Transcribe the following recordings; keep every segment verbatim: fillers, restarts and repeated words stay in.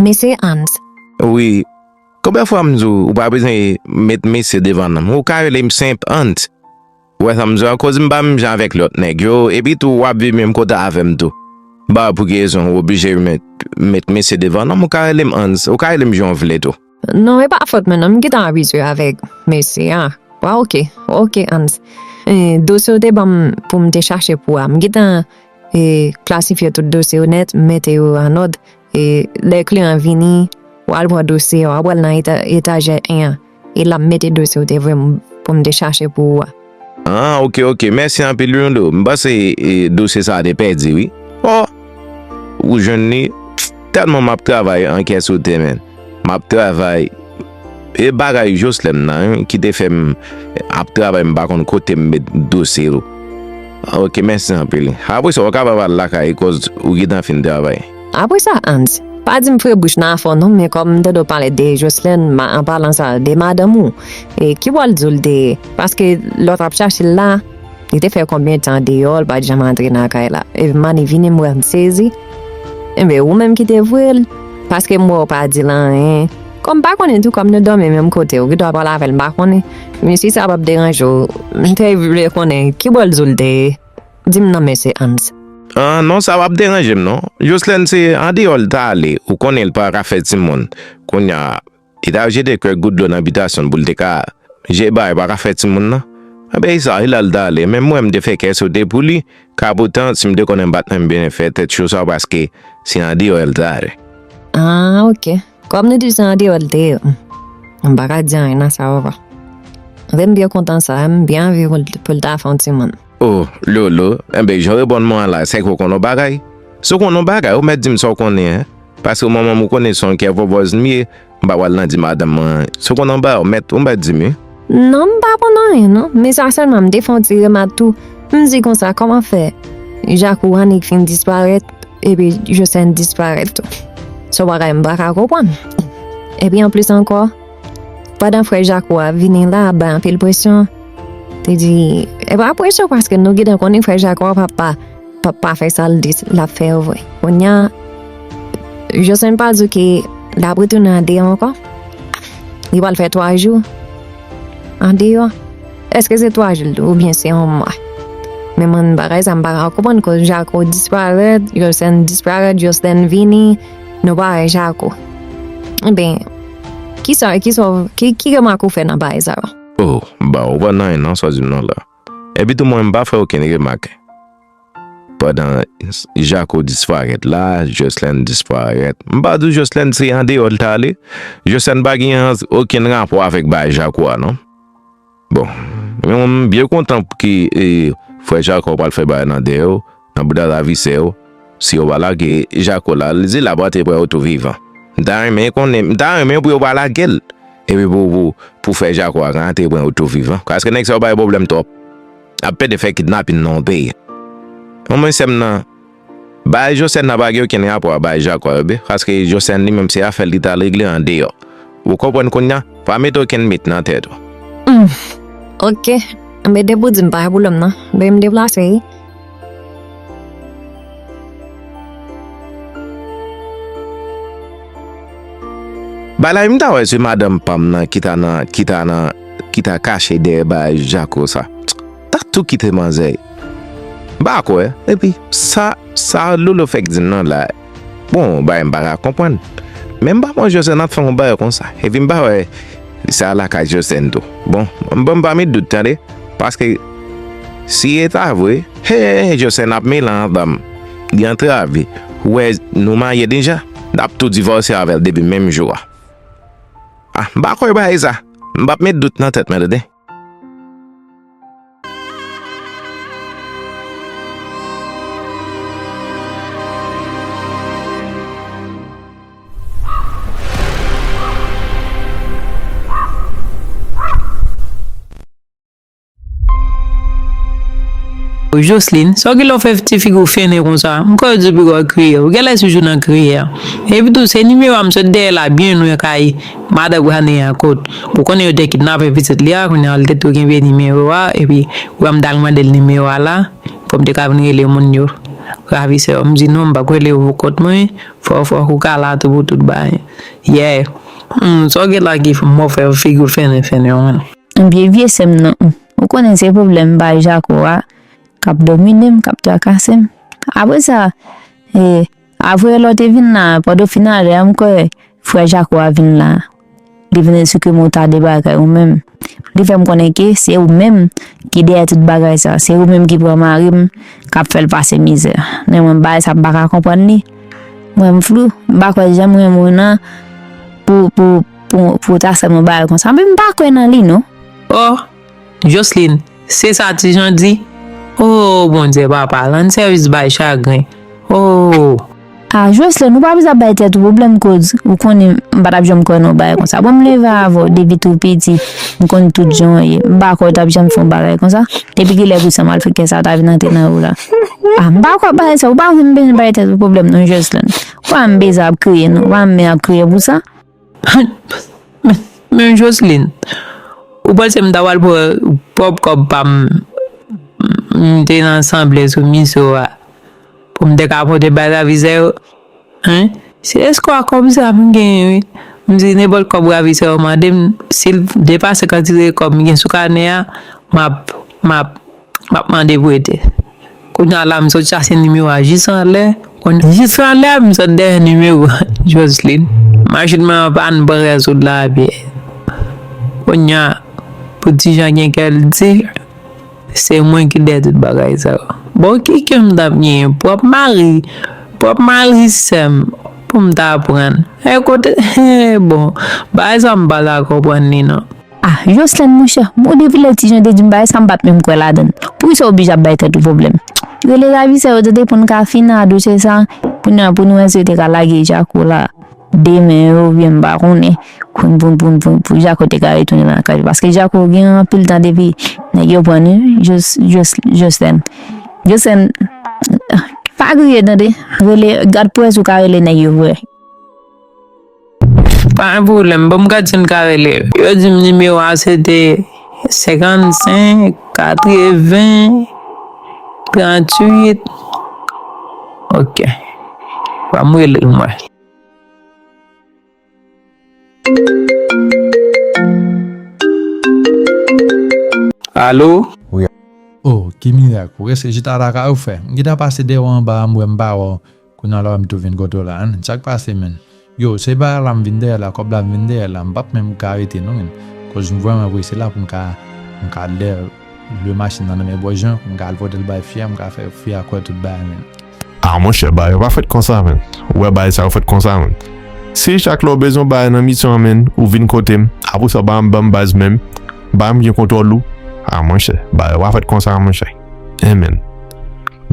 Mesye Hans. Wi. Konbyen fwa m di w, ou pa bezwen met mesye devan non m? Ou ka rele m senp Hans. Ou wè sa m di w a, koz m pa menm jan avèk lòt nèg yo, epi tou w ap viv menm kote avè m tou. M pa wè pou ki rezon ou oblije met, met mesye devan non m, ou ka rele m Hans, ou ka rele m jan w vle tou. Non, e pa fòt mwen non, m gentan abitye avèk mesye a. Wa, oke, oke, Hans. E, dosye w te ban m pou m te chache pou w a, m gentan, e, klasifye tout dosye yo nèt, m mete yo an òd. E, lè kliyan vini, w al pran dosye a, w al nan eta-, etajè en an. E l ap mete dosye w te voye m pou m te chache pou ou a. Ah, oke, oke. Mèsi anpil, Lolo. M panse, e, dosye sa a te pèdi, wi. Oh! Ou jwenn li? Tèlman m ap travay an kè sou tè, men. M ap travay. E bagay Joslèn nan, wi, ki te fè m ap travay, m pa konn kote m met dosye yo. Ah, oke, mèsi anpil. Apre sa, w kapab al lakay, koz ou gentan fin travay. Apre sa, Hans, pa di m fre bouch nan afè w non, men kòm m tande w pale de Joslèn, ma-, an palan sa, de madanm ou, e ki bò l di w l te ye? Paske lè w t ap chache l la, li te fè konbyen tan deyò, l pa t janm antre nan kay la. Epi m annik vini, m wè m sezi. Enben, ou menm ki te voye l, paske m wè w pa di l anyen. Kòm m pa konnen tou, kòm nou dòmi menm kote, ou gendwa pale avè l, m pa konnen. Men si sa p ap deranje w, m te vle konnen ki bò l di w l te ye. Di m non, mesye Hans. Ah, non, sa p ap deranje m, non. Joslèn se andeyò l t ale, ou konnen l pa ka fè timoun. Kounye a, li t ap jete kèk gout dlo nan bitasyon l pou l te ka jere bagay pa ka fè timoun nan. Anben, e sa, e la l t ale, men m wè m te fè kè sote pou li, ka poutan, si m te konnen m pa t menm byen fè tèt cho sa, paske se andeyò l t ale. Ah, oke. Kòm nou di se andeyò l te ye, m pa ka di anyen nan sa ankò. Anben, m byen kontan sa, m byen anvi pou l, pou l ta fè yon timoun. Oh, Lolo, enben, jan w reponn mwen an la, sèke w konn yon bagay. Si w konn yon bagay, ou mèt di m sa w konnen, en. Paske manman m, ou konnen se yon kè vòvòz m ye, m pa pral nan di madanm mwen, si w konn yon bagay, ou mèt, ou mèt di m, wi. Non, m pa konn anyen, non. Men sa sèlman, m te fè yon ti remak tou. M di konsa, kòman fè Jako annik fin disparèt, epi Joslèn disparèt tou? Se yon bagay m pa ka konprann. Epi anplis ankò, pandan frè Jako a vini la, ap bay anpil presyon, te di, e pa presyon, paske nou gentan konnen frè Jako a p ap pa, p ap pa fè sa l di l ap fè yo vre. Kounye a, Joslèn pa di w ke l ap retounen andeyò ankò? Li pral fè twa jou andeyò? Èske se twa jou oubyen se yon mwa? Men mwen, bagay sa, m pa ka konprann, koz Jako disparèt, Joslèn disparèt, Joslèn vini, nou pa wè Jako. Enben, kisa, kisa, ki, ki remak ou fè nan bagay sa yo? Oh, m pa konprann anyen nan sa w di m nan la. Epi tou mwen, m pa fè okenn remak. Pandan Jako disparèt la, Joslèn disparèt. M pa di w Joslèn se andeyò l t ale. Joslèn pa gen okenn rapò avèk bagay Jako a, non. Bon, men mwen, m byen kontan pou ki, e, frè Jako pral fè bagay nan dèyè yo, nan bouda zavisè yo. Si yo pa lage Jako la, li di l ap rantre pran yo tou vivan. M ta renmen konnen, m ta renmen pou yo pa lage l. Epi pou, pou, pou frè Jako a rantre pran yo tou vivan. Paske nèg sa yo bay pwoblèm twòp. Ap pede fè kidnapin nan yon peyi. Mwen, mwen, sè m nan, bagay Joslèn nan pa gen okenn rapò ak bagay Jako a, wi, paske Joslèn li menm se afè l li t al regle andeyò. Ou konprann kounye a? Pa mete okenn mit nan tèt ou. Hmm. Oke. Men depi w di m pa gen pwoblèm non. Men m deplase, wi. Bagay la, m ta wè se madanm pa m nan ki ta nan, ki ta nan, ki ta kache dèyè bagay Jako sa. Ta tou kite manzè. M pa kwè. Epi, sa, sa Lolo fèk di m nan la. Bon, bagay m pa ka konprann. Men m pa konn Joslèn ap fè yon bagay konsa. Epi m pa wè sa lakay Joslèn tou. Bon, m, bon, m pa met dout, tande. Paske, si e ta vre, he, Joslèn ap mele anba m. Li antrave. Ou wè, nou marye deja. N ap tou divòse avè l depi menm jou a. Ah, m pa kwè bagay sa. M p ap met dout nan tèt mwen, tande. Jocelyn, sa w gen lè w fè ti figi w fennen konsa? M kwè w di w pi gwo kriye. Ou genlè toujou nan kriye a. Epitou, se nimewo a m sot dèyè la byen lwen kay madan Granè a kot. Ou konnen yo te kidnape pitit li a, kounye a l te tou kenbe nimewo a, epi ou wè m t al mande l nimewo a la, pou m te ka vin rele moun yo. Ravisè yo, m di non, m p ap rele yo pou kont mwen, fò, fò ou ka la tou pou tout bagay. Yeah. Hmm, sa w gen la ki mò fè figi w fennen, fennen, wi. Ebyen, vye sè m nan, hmm, ou konnen se pwoblèm bay Jako a k ap domine m, k ap trakase m. Apre sa, e, apre lè w te vin la, pandan finalè a, m kwè frè Jako a vin la. Li vin esplike m yon ta de bagay ou menm. Li fè m konnen ke se ou menm ki dèyè tout bagay sa. Se ou menm ki pran mari m, k ap fè l pase mizè. Men mwen, bagay sa, m pa ka konprann li. Mwen, m flou. M pa kwè janm renmen w nan pou, pou, pou, pou w ta sèl mwen bagay konsa. Men m pa kwè nan li, non. Oh, Jocelyn, se sa Ti Jan di? Oh, Bondye papa, rann sèvis bay chagren. Oh. Ah, Jocelyn, ou pa bezwen ap bay tèt ou pwoblèm, koz ou konnen m pa t ap janm kwè nan yon bagay konsa. Bon, m leve avè w depi tou piti, m konn tout jan w ye. M pa kwè w t ap janm fè yon bagay konsa. Depi kilè pou sa malfektè sa ta vin antre nan ou la? Ah, m pa kwè bagay sa, ou pa bezwen bay tèt ou pwoblèm non, Jocelyn. Ou pa m bezwen ap kriye non, ou pa m ap kriye pou sa. Men, men Jocelyn, ou panse m ta pral pran pwòp kòb pa m, m te nan sanble sou miso a, pou m te ka pote bay ravizè yo? Hein? Se eskwa kòb sa m genyen, wi. M di nenpòt kòb ravizè yo mande m, si l depase kantite kòb m gen sou kanè a, m ap, m ap, m ap mande prete. Kounye a la, m sot chache nimewo a jis anlè. Kounye a, jis anlè, m sot dèyè nimewo Jocelyn. Machin mwen an pa n pran rès wout la, epi kounye a, pou Ti Jan gen kè l di, se mwen ki dèyè tout bagay sa yo. Bon, ki ke m t ap genyen? Pwòp mari, pwòp mari sè m, pou m ta pran. E kote, bon, bagay sa m pa ta konprann li non. Ah, Jocelyn, monchè, bon, depi lè Ti Jan te di m bagay sa, m pa t menm kwè ladan l. Poukisa w oblije ap bay tèt ou pwoblèm? Rele ravizè yo, tande, pou n ka fini a dosye sa. Kounye a, pou nou wè si yo te ka lage Jako la demen yo, oubyen m pa konnen. Pou, pou, pou, pou, pou Jako te ka retounen lakay li. Paske Jako gen anpil tan depi nèg yo pran li, Jos-, Jos-, Jocelyn. Jocelyn, pa kriye, tande. Rele, gad pou wè si w ka rele nèg yo vre. Pa gen pwoblèm, ban m gad si m ka rele. Yo di m nimewo a se te senkannsenk, katreven, tranntuit. Ok. Ban m rele l mwen. Alo? Wi. Oh, ki mirak. Ou rete chita la ka ou fè? M gentan pase dèyè w anba a, m wè m pa wè w. Kounye a la, m tou vin kote w la, hein. Sa k pase, menn? Yo, se pa la m vin dèyè la, kòb la m vin dèyè la, m p ap menm ka rete non, menn. Koz m vrèman prese la pou m ka, m ka lè, lwe machin nan nan men bò Jan, pou m ka al pote l bay fi a, m ka fè fi a kwè tout bagay, menn. Ah, monchè, bagay yo pa fèt konsa, menn. Ou wè bagay sa yo fèt konsa, menn. Se chak lè w bezwen bagay nan misyon an, menn, ou vin kote m, apre sa w pa janm ban m baz menm, m pa janm gen kontwòl ou. Ah, monchè, bagay yo pa fèt konsa, monchè. Hein, menn.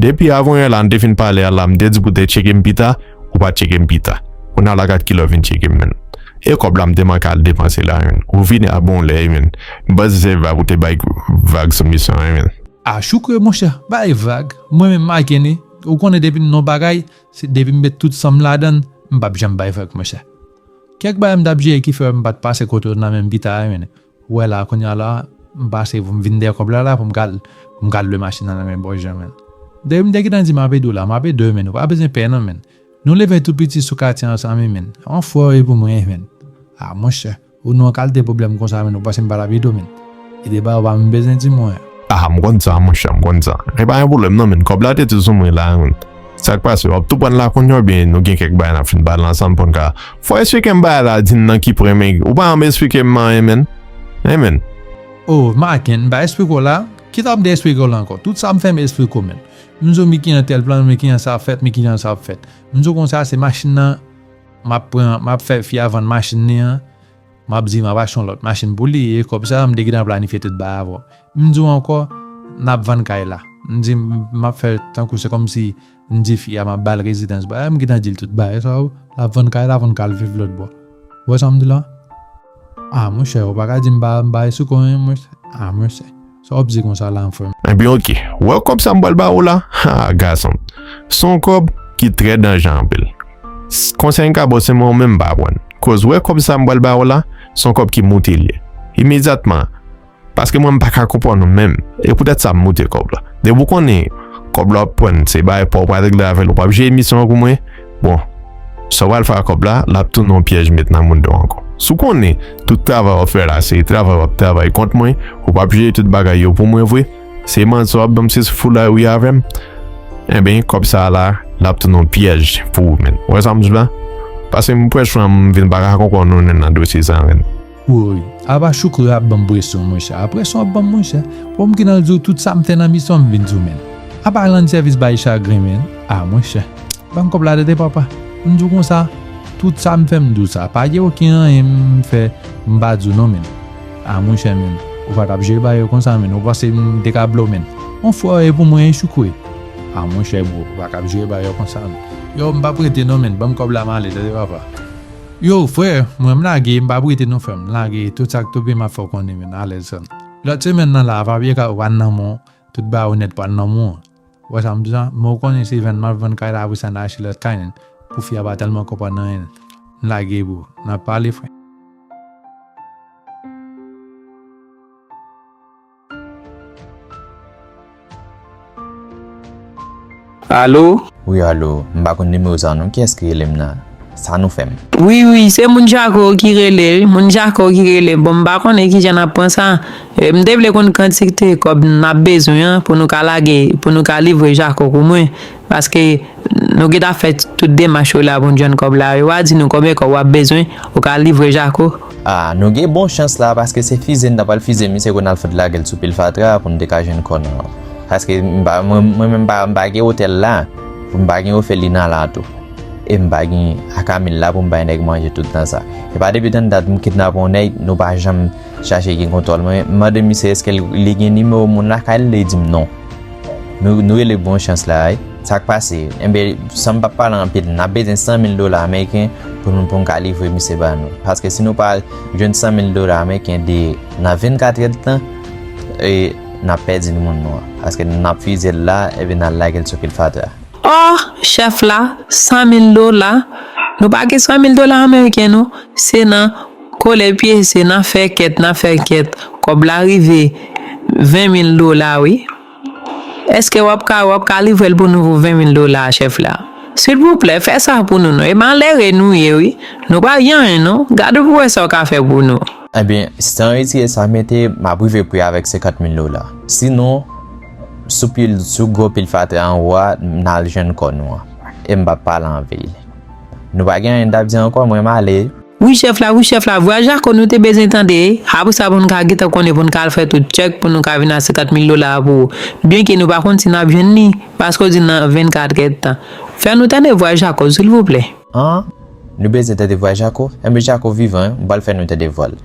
Depi avanyè la, n te fin pale a la, m te di pou w te tcheke m pita, ou pa tcheke m pita. Kounye a la gad kilè w vin tcheke m, menn. E kòb la m te manke al depanse la, menn. Ou vini a bon lè, menn. M panse se vag ou te bay vag sou misyon an, menn. A choukre, monchè, bay vag. Mwen menm, Makeni, ou konnen depi m nan bagay, se depi m met tout san m ladan l, m p ap janm bay vag, monchè. Kèk bagay m t ap jere ki fè m pa t pase kote w nan menm pita a, menn. Ou wè la, kounye a la, m pase pou m vin dèyè kòb la la pou m ka al, pou m ka al lwe machin nan nan men bò Jan, menn. Depi m te gentan di m ap ede w la, m ap ede w, menn. Ou pa bezwen pè non, menn. Nou leve tou piti sou katye ansanm, wi, menn. Yon frè w ye pou mwen, menn. Ah, monchè, ou nan yon kalite pwoblèm konsa, menn, ou panse m pa t ap ede w, menn. Ede ba ou pa menm bezwen di mwen. Ah, m konn sa, monchè, m konn sa. E pa yon pwoblèm non, menn. Kòb la te tou sou mwen la, menn. Sa k pase, w ap tou pran la kounye a oubyen nou gen kèk bagay n ap fin pale ansanm pou n ka. Fò w esplike m bagay la, di m nan ki pwen, men ou pa janm esplike m anyen, menn. Hein, menn. Oh, Maken, m pa esplike w la. Kisa m te esplike w la ankò? Tout sa m fè, m esplike w, menn. M di w, men ki jan tèl plan, men ki jan sa ap fèt, men ki jan sa ap fèt. M di w konsa, se machin nan, m ap pran, m ap fè fi a vann machin li an. M ap di m ap achte yon lòt machin pou li, e kòb sa, m te gentan planifye tout bagay avè w. M di w ankò, n ap vann kay la. M di m ap fè tankou se kòmsi m di fi a m ap ba l rezidans. Bagay, m gentan di l tout bagay sa yo. L ap vann kay la pou n ka al viv lòt bò. Ou wè sa m di la? Ah, monchè, ou pa ka di m pa, m pa esplike w anyen, monchè. Ah, monchè. Sa w ap di konsa la, frè m? Ebyen, oke. Ou wè kòb sa m pral ba ou la? Ha, gason m. Se yon kòb ki trè danje anpil. S-, konsèy m ka ba w, se mwen menm m pa pran l. Koz ou wè kòb sa m pral ba ou la, se yon kòb ki moute l ye. Imedyatman, paske mwen m pa ka konprann ou menm. E poutèt sa m moute kòb la. Depi w konnen, Kòb la w ap pran, se bagay pa w pral regle avè l, ou p ap jere misyon an pou mwen. Bon, sa w pral fè ak kòb la, l ap tounen yon pyèj met nan men w ankò. Si w konnen tout travay w ap fè la, se travay w ap travay kont mwen, ou p ap jere tout bagay yo pou mwen vre, se manti w ap ban m, se foulay ou ye avè m, enben, kòb sa a la, l ap tounen yon pyèj pou ou, menn. Ou wè sa m di w la? Paske m pran chans m vin pa ka konprann nou menn nan dosye sa a, menn. Woy, apa Choukou ap ban m presyon, monchè. A presyon w ap ban m, monchè. Bon, m gen nan di w tout sa m fè nan misyon an, m vin di w, menn. Apa rann sèvis bay chagren, menn. A, monchè. Ban m kòb la tande, papa. M di w konsa, tout sa m fè, m di w sa. Pa gen okenn anyen m fè, m pa di w non, menn. A, monchè, menn. Ou pa t ap jere bagay yo konsa, menn. Ou panse m te ka blow, menn. On frè w ye pou mwen, Choukou. A, monchè, bro. Ou pa t ap jere bagay yo konsa, menn. Yo, m p ap rete non, menn. Ban m kòb la, m ale, tande, papa. Yo, frè, mwen m lage, m p ap rete non, frè m. M lage, tout sa k toupe m ap fè w konnen, menn, alèz, frè m. Lòt semèn nan la, papye ka w pa nan men w, tout bagay ou nèt pa nan men w. Ou wè sa m di w la? Men w konnen se vann m ap vann kay la, apre sa n a achte lòt kay, menn. Pou fi a pa tèlman konprann anyen. M lage, bro. N ap pale, frè. Alo? Wi, alo. M pa konn nimewo sa non. Kiyès ki rele m nan? Sa nou fè m? Wi, wi, se moun Jako ki rele, wi. Moun Jako ki rele. Bon, m pa konnen kijan n ap pran sa. E, m te vle konn kantite kòb n ap bezwen an pou nou ka lage, pou nou ka livre Jako pou mwen. Paske nou gentan fè tout demach yo la pou n jwenn kòb la. Yo a di nou konbyen kòb w ap bezwen, ou ka livre Jako. A, nou gen bon chans la, paske se fize n ta pral fize misye pou n al fout lage l sou pil fatra pou n te ka jwenn kò nou an. Paske m pa, mwen, mwen menm m pa, m pa gen otèl la, pou m pa gen ofèlina la tou. E m pa gen akamil la pou m bay nèg manje tout tan sa. E pa depi tann dat m kidnape yon nèg, nou pa janm chache gen kontwòl mwen. M mande misye èske l, li gen nimewo moun lakay li, li di m non. Nou, nou rele bon chans la, wi. Sa k pase? Enben, san m p ap pale anpil, n ap bezwen san mil dola ameriken pou nou, pou n ka livre misye ba nou. Paske si nou pa jwenn san mil dola ameriken de, nan vennkat èdtan, e, n ap pèdi moun nou an. Paske n ap fize l la, epi n al lage l sou pil fatra. Oh, chèf la, san mil dola. Nou pa gen san mil dola ameriken, non. Se nan kole pye, se nan fè kèt, nan fè kèt. Kòb la rive ven mil dola, wi. Èske w ap ka, w ap ka livre l pou nou pou ven mil dola a, chèf la? Silvouplè, fè sa pou nou, non. E malere nou ye, wi. Nou pa gen anyen, non. Gade pou wè sa w ka fè pou nou. Ebyen, si w retire sa w mete, m ap rive pri avèk senkant mil dola. Sinon, sou pil, sou gwo pil fatra anwo a, n al jwenn kò nou an. E m p ap pale anpil. Nou pa gen anyen n t ap di ankò, mwen m ale. Wi, chèf la, wi, chèf la, vwayaj Jako nou te bezwen tande. Apre sa, pou n ka gentan konnen, pou n ka al fè tout tchèk, pou nou ka vin ak senkant mil dola a pou ou. Byenke nou pa konn si n ap jwenn li, paske w di nan vennkat èdtan. Fè nou tande vwayaj Jako, silvouplè. An? Nou bezwen tande vwa Jako? Enben Jako vivan, wi, m pral fè nou tande vwa l.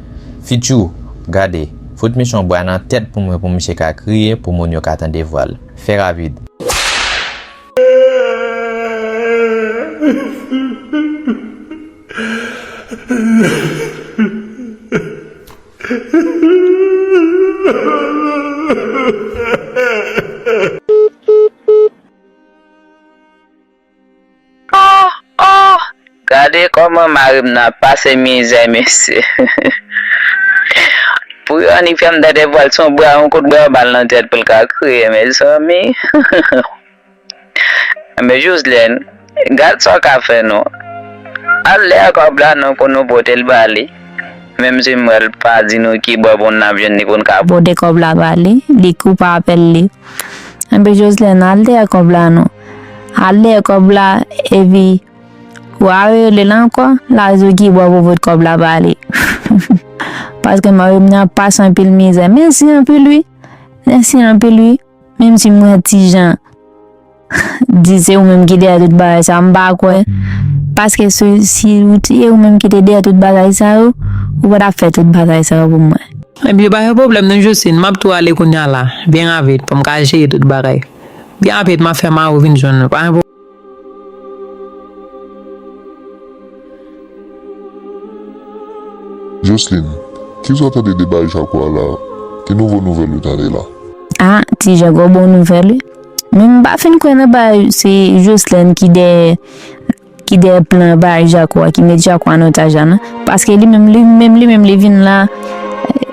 Fitchou, gade, fout misye yon bwa nan tèt pou mwen pou misye ka kriye pou moun yo ka tande vwa l. Fè rapid. Oh, oh! Gade kòman mari m nan ap pase mizè, mesye. Pou yo annik fè m tande vwa l, se yon bra, yon kout bra yo ba l nan tèt pou l ka kriye, mezanmi. Men Joslèn, gad sa w ka fè non. Al dèyè kòb la non pou nou pote l ba li. Menm si m wè l pa di nou ki bò pou n ap jwenn li pou n ka pote kòb la ba li, li kou pa apèl li. Enben Joslèn, al dèyè kòb la non. Al dèyè kòb la, epi w a rele l ankò, l a di w ki bò pou pote kòb la ba li. Paske mari m nan ap pase anpil mizè. Mèsi anpil wi. Mèsi anpil wi. Menm si m wè Tijan di se ou menm ki dèyè tout bagay sa, m pa kwè. Paske si, si ou te, ou menm ki te dèyè tout bagay sa yo, ou pa t ap fè tout bagay sa yo pou mwen. Ebyen, pa gen pwoblèm non, Joslèn, m ap tou ale kounye a la, byen rapid, pou m ka jere tout bagay. Byen rapid, m ap fè mari w vin jwenn ou, pa gen pwoblèm. Joslèn, kisa w tande de bagay Jako a la? Ki nouvo nouvèl ou tande la? A, Tijan, gwo bon nouvèl wi. Men m pa fin kwè nan bagay se Joslèn ki dèyè, ki dèyè plan bagay Jako a, ki met Jako an otaj la non. Paske li menm, li menm, li menm, li vin la,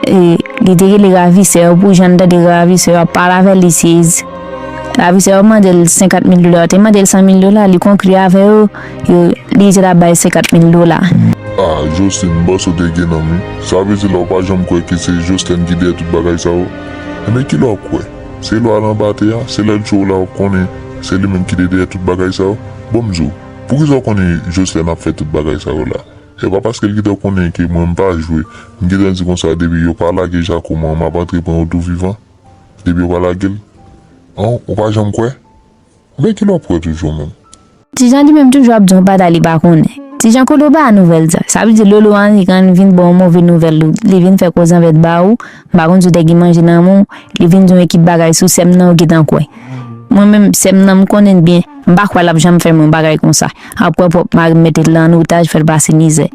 e, li te rele ravisè yo, pou jan n tande ravisè yo ap pale avè li, se Ravisè yo mande l senkant mil dola, yo te mande l san mil dola, li konkli avè yo, yo, li te ta bay senkant mil dola. Ah, Jocelyn, bòs ou te gen nanm wi. Sa vle di la ou pa janm kwè ke se Jocelyn ki dèyè tout bagay sa yo? Enben, kilè w ap kwè? Se lè w al anba tè a, se lè l tchwe w la w ap konnen se li menm ki te dèyè tout bagay sa yo. Bon, m di w, poukisa w konnen Jocelyn ap fè tout bagay sa yo la? Se pa paske l gentan konnen ke mwen m pa jwe, m gentan di konsa depi yo pa lage Jaco mwen, m ap antre pran yo tou vivan. Depi yo pa lage l, an, ou pa janm kwè? Enben, kilè w ap kwè toujou menm? Ti Jan li menm toujou ap di yon bagay li pa konnen. Ti Jan Kolo pa nouvèl sa. Sa vle di Lolo Henry kan vin ba w move nouvèl, li vin fè koze anvèt ba ou, m pa konn si w te gen manje nan men w, li vin di yon ekip bagay sou sè m nan ou gentan kwè. Mwen menm, sè m nan m konnen l byen, m pa kwè l ap janm fè m yon bagay konsa. Apre pwòp mari m mete l an otaj, fè l pase mizè.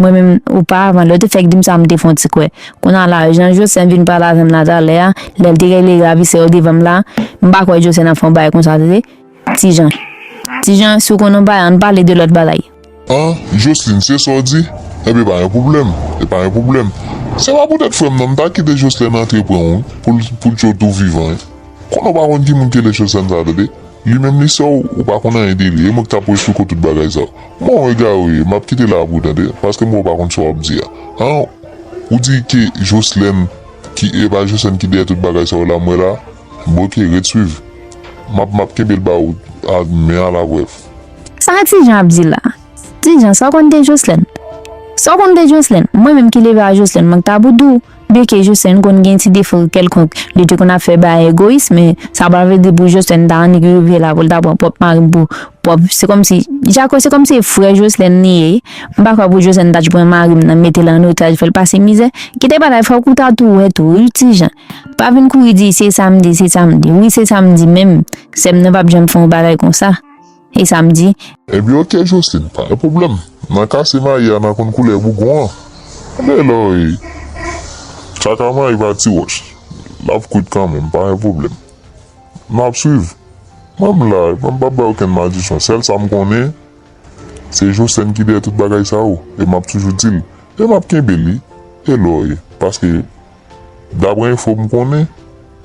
Mwen menm, oparavan, lè w te fèk di m sa, m te fè yon ti kwè. Kounye a la, jan Jocelyn vin pale avè m la talè a, lè l te rele ravisè yo devan m la, m pa kwè Jocelyn ap fè yon bagay konsa, tande. Ti Jan. Ti Jan, si w konn yon bagay, ann pale de lòt bagay. An, Jocelyn, se sa w di? Enben, pa gen pwoblèm. E pa gen pwoblèm. Se pa poutèt frè m nan, m ta kite Jocelyn antre pran w, pou l, pou l tchwe w tou vivan, wi. Konnen w pa konn ki moun ki rele Jocelyn sa, tande. Li menm li sè w, ou pa konn anyen de li. E mwen ki t ap esplike w tout bagay sa yo. Bon, egare, m ap kite la pou w tande, paske m wè w pa konn sa w ap di a. An, ou di ke Jocelyn, ki, e pa Jocelyn ki dèyè tout bagay sa yo la, m wè la. Bon, oke, ret swiv. M ap, m ap kenbe l ba ou, a, men a la prèv. Sa Ti Jan ap di la? Ti Jan, sa w konn de Jocelyn? Sa w konn de Jocelyn? Mwen menm ki leve a Jocelyn, mwen k ta pou di w. Byenke Jocelyn konn gen ti defo kèlkonk, li te konn ap fè bagay egoyis, men sa pa vle di pou Jocelyn ta annik rive la pou l ta pran pwòp mari m pou pwòp. Se kòmsi, Jaco, se kòmsi frè Jocelyn li ye. M pa kwè pou Jocelyn ta pran mari m nan, mete l an otaj, fè l pase mizè. Kite bagay, fòk ou ta tou wè tou, wi, Ti Jan. Pa vin kouri di, se sa m di, se sa m di. Wi, se sa m di, menm sè m nan p ap janm fè yon bagay konsa. E sa m di. Ebyen, oke, Jocelyn, pa gen pwoblèm. Nan kase mayi a, nan konn koulè bougon an. Lè lò, e, tchaka mayi pa ti wòch. L ap kwit kanmenm, pa gen pwoblèm. N ap swiv. Mwen, m la, mwen, m p ap bay okenn madisyon. Sèl sa m konnen, se Jocelyn ki dèyè tout bagay sa yo. E m ap toujou di l. E m ap kenbe l, wi. E lò, e, paske, daprè enfo m konnen,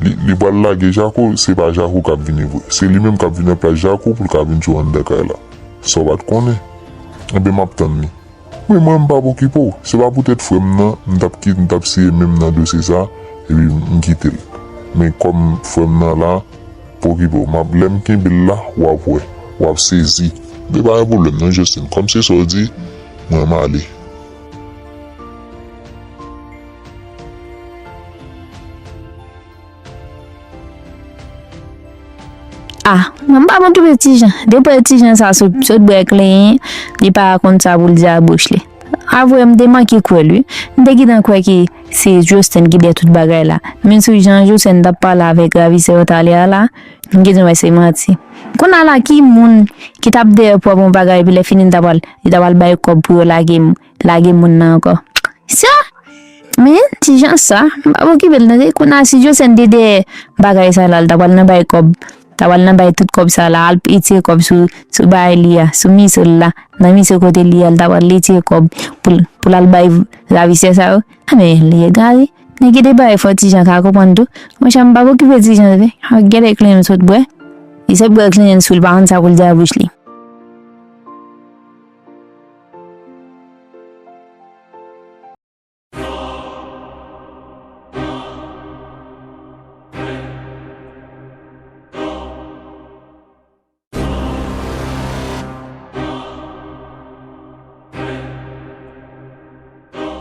li, li pral lage Jaco, se pa Jaco k ap vini vre. Se li menm k ap vin nan plas Jaco pou l ka vin tchwe w anndan kay la. Sa w pa t konnen. Enben, m ap tann li. Wi, mwen, m p ap okipe w. Se pa poutèt frè m nan, m t ap kit, m t ap siye men m nan dosye sa, epi m kite l. Men kòm frè m nan la, pa okipe w. M ap, lè m kenbe l la, w ap wè. W ap sezi. Men pa gen pwoblèm non, Jocelyn. Kòm se sa w di, mwen, m ale. Ah, mwen m pa konn twouve Ti Jan. Depi Ti Jan sa sot, sot bwè klenyen, li pa konn sa pou l di a bouch li. Avwe, m te manke kwè l, wi. M te gentan kwè ke se Jocelyn ki dèyè tout bagay la. Men sou jan Jocelyn t ap pale avèk ravisè yo talè a la, m gentan wè se manti. Kounye a la, ki moun ki t ap dèyè pwòp yon bagay, epi lè fini, li ta pral, li ta pral bay kòb pou yo lage, lage moun nan ankò? Sa! Men, Ti Jan sa, m p ap okipe l tande. Kounye a, si Jocelyn te dèyè bagay sa la, l ta pral nan bay kòb, ta pral nan bay tout kòb sa la, al etire kòb sou, sou bagay li a, sou miso l la, nan miso kote li a, l ta pral etire kòb pou l, pou l al bay ravisè sa yo. A, men, li egare. Nèg ki te bay fò Ti Jan ka konprann tou. Monchè, m p ap okipe Ti Jan vre. A, gade klenyen sot bwè. Li sot bwè klenyen sou l, pa konn sa pou l di a bouch li.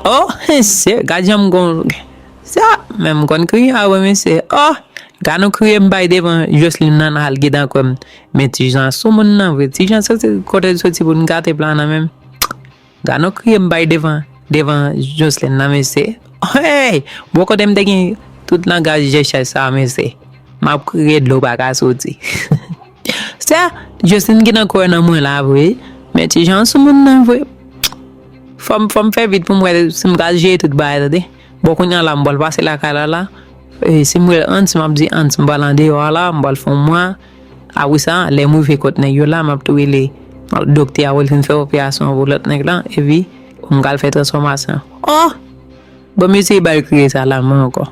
Oh, mesye, gad jan m gon. Sa, men m konn kriye a vre, mesye. Oh, gad yon kriye m bay devan Jocelyn nan al gentan kwè m. Men Ti Jan sou moun nan vre. Ti Jan soti kote l soti pou n gate plan nan menm. Gad yon kriye m bay devan, devan Jocelyn nan, mesye. Hey! Bon, kote m te gen tout langaj jèchèch sa, mesye. M ap kriye, dlo pa ka soti. Sa, Jocelyn gentan kwè nan mwen la vre. Men Ti Jan sou moun nan vre. Fò m, fò m fè vit pou m wè si m ka jere tout bagay, tande. Bon, kounye a la, m pral pase lakay la la. E, si m wè Hans, m ap di Hans, m pral andeyò a la, m pral fè yon mwa. Apre sa, lè m rive kot nèg yo la, m ap tou rele doktè a pou l vin fè operasyon pou lòt nèg la, epi m pral fè transfòmasyon. Oh! Bon, mesye, bay kriye sa la, mwen ankò.